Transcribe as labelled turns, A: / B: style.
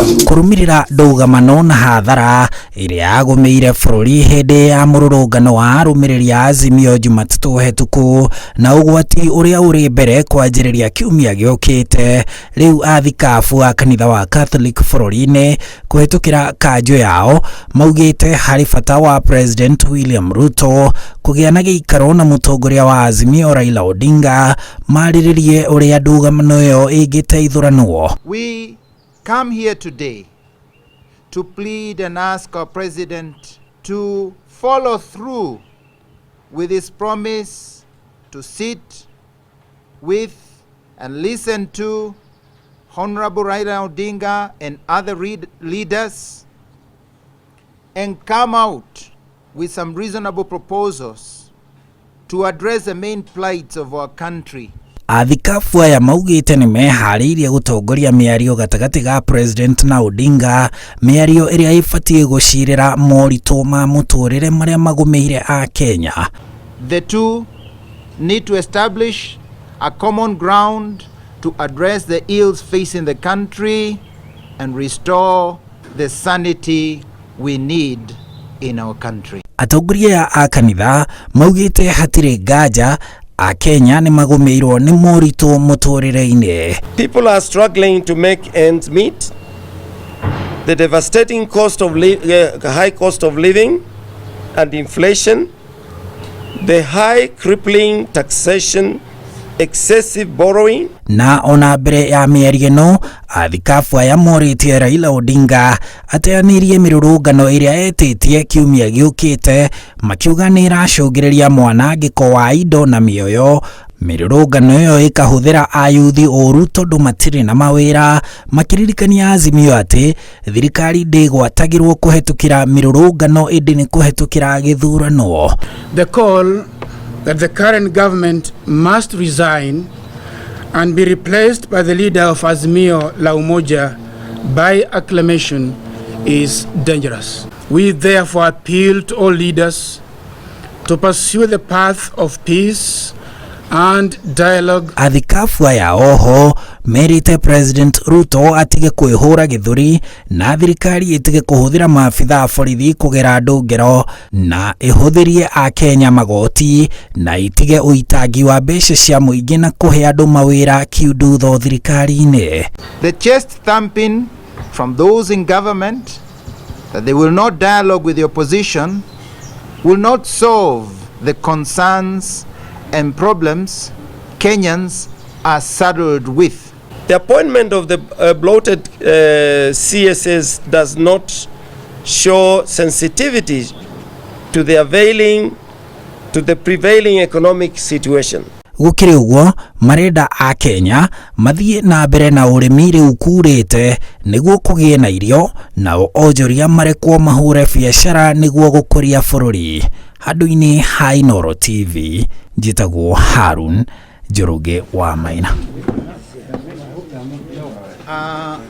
A: Kũrũmĩrĩra ndũgamano na hathara ĩrĩa yagũmĩire bũrũri hĩndĩ ya mũrũrũngano wa arũmĩrĩri a Azimio Jumatatũ hetũku na ũgwati ũrĩa ũrĩ mbere kwanjĩrĩria kiumia gĩũkĩte, rĩu athikabu a kanitha wa Catholic bũrũri-inĩ kũhĩtũkĩra kanjũ yao maugĩte harĩ bata wa President William Ruto kũgĩa na gĩikaro na mũtongoria wa Azimio Raila Odinga marĩrĩrie ũrĩa ndũgamano ĩyo ĩngĩteithũranwo.
B: We come here today to plead and ask our president to follow through with his promise to sit with and listen to Honorable Raila Odinga and other leaders and come out with some reasonable proposals to address the main plights of our country.
A: Athikabu aya maugĩte nĩ meharĩirie gũtongoria mĩario gatagatĩ ga President na Odinga, mĩario ĩrĩa ĩbatiĩ gũcirĩra moritũ ma mũtũrĩre marĩa magũmĩire a Kenya.
B: The two need to establish a common ground to address the ills facing the country and restore the sanity we need in our country.
A: Atongoria aya a kanitha maugĩte hatirĩ nganja a Kenya nĩ magũmĩirwo nĩ moritũ mũtũrĩre-inĩ.
C: People are struggling to make ends meet. The devastating cost of high cost of living and inflation, the high crippling taxation, excessive borrowing.
A: Na ona mbere ya mĩario ĩno, athikabu aya morĩtie Raila Odinga ateanĩrie mĩrũrũngano ĩrĩa etĩtie kiumia gĩũkĩte, makiuga nĩ ĩracũngĩrĩria mwanangĩko wa indo na mĩoyo. Mĩrũrũngano ĩyo ĩkahũthĩra ayuthi ũru tondũ matirĩ na mawĩra, makĩririkania Azimio atĩ thirikari ndĩgwatagĩrwo kũhetũkĩra mĩrũrũngano ĩndĩ nĩ kũhetũkĩra gĩthurano.
D: The call that the current government must resign and be replaced by the leader of Azimio la Umoja by acclamation is dangerous. We therefore appeal to all leaders to pursue the path of peace and dialogue.
A: Athikabu aya oho merĩte President Ruto atige kwĩhũra gĩthũri na thirikari ĩtige kũhũthĩra maabitha a borithi kũgera andũ ngero na ĩhũthĩrie akenya magoti na itige ũitangi wa mbeca cia mũingĩ na kũhe andũ mawĩra kiundutho thirikari-inĩ.
B: The chest thumping from those in government that they will not dialogue with the opposition will not solve the concerns and problems Kenyans are saddled with.
C: The appointment of the bloated CSs does not show sensitivity to the prevailing economic situation.
A: Gũkĩrĩ ũguo, marenda a Kenya mathiĩ na mbere na ũrĩmi rĩu kurĩte nĩguo kũgĩe na irio, nao onjoria marekwo mahũre biacara nĩguo gũkũria bũrũri. Handũ-inĩ ha Inooro TV, njĩtagwo Harun Njoroge wa Maina.